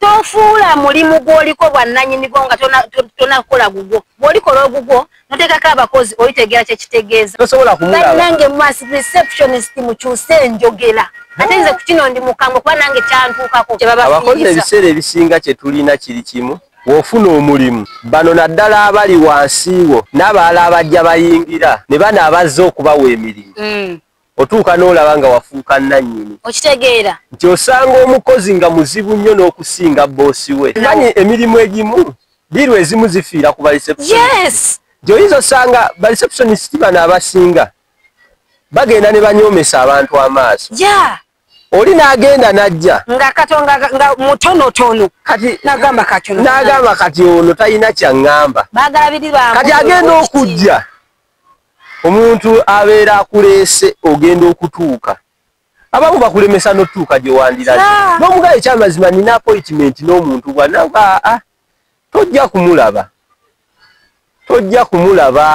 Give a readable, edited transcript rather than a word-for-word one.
Tofuula mulimu gw'oliko bwannannyini gwo nga tonakola gugwo. Bw'olikola ogugwo noteekako abakozi, olitegeera kye kitegeeza. Tosobola kumulaba. Bannange, receptionist, mukyuse enjogera. Ate nze ku kino ndi mukambwe, kuba nange kyantuukako. Abakozi Kyebabafiiriza. Ebiseera ebisinga kye tulina kiri kimu: w'ofuna omulimu, bano naddala abali wansi wo n'abalala abajja bayingira ne bano abazze okubawa emirimu, otuuka n'olaba nga wafuuka nannyini. Okitegeera? Nti osanga omukozi nga muzibu nnyo n'okusinga boosi we. Manyi emirimu egimu, deal ezimu zifiira ku ba receptionist. Nti oyinza osanga ba receptionist bano abasinga bagenda ne banyoomesa abantu amaaso. Oli n'agenda n'ajja nga katonga nga mutonotono. Kati nagamba kati ono n'agamba kati ono talina kyaŋŋamba. Baagala biri bambu. Kati agenda okujja, omuntu abeera akuleese, ogenda okutuuka, abamu bakulemesa n'otutuuka gye wandiraze. N'omugayo, ekyamazima nina appointment n'omuntu bwanaga, aa, tojja kumulaba, tojja kumulaba.